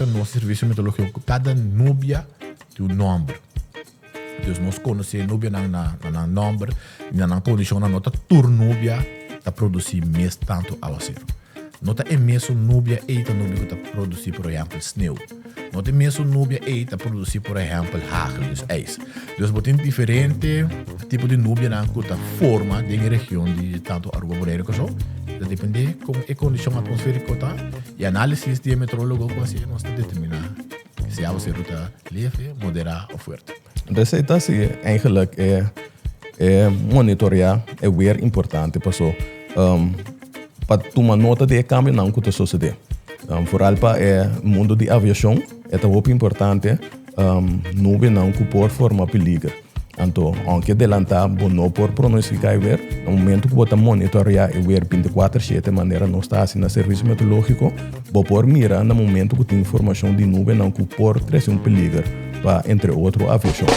ta nos servisio meteorológiko kada nubia tin un nòmber. Dus nos konosé nubianan na na nan nòmber i na nan kondishonnan. No ta tur nubia ta produsí mes tantu awaseru. No ta e mesun nubia ei ta nubia ku ta produsí por ehèmpel sneu. No ta e mesun nubia ei ta produsí por ehèmpel hagel, dus ijs. Dus bo tin diferente tipo di nubianan ku ta forma den e region di tantu Aruba, Boneiru i Kòrsou. Ta dependé kon e kondishon atmosfériko ta i análisis di e meteorólogo ku hasi nos ta determiná si awaseru ta leve, moderá òf fuerte. Entonces esei ta si eigenlijk e e monitoreá e weer importante paso pa tuma nota di e kambionan ku ta sosodé. Vooral pa e mundo di aviashon e ta hopi importante nubenan ku por forma peliger. Anto aunke delantá bo no por pronostiká e weer, na momento ku bo ta monitoreá e weer bintikuater shete manera nos ta hasi na Servisio Meteorológiko, bo por mira na momento ku tin formashon di nubenan ku por trese un peliger pa entre otro aviashon.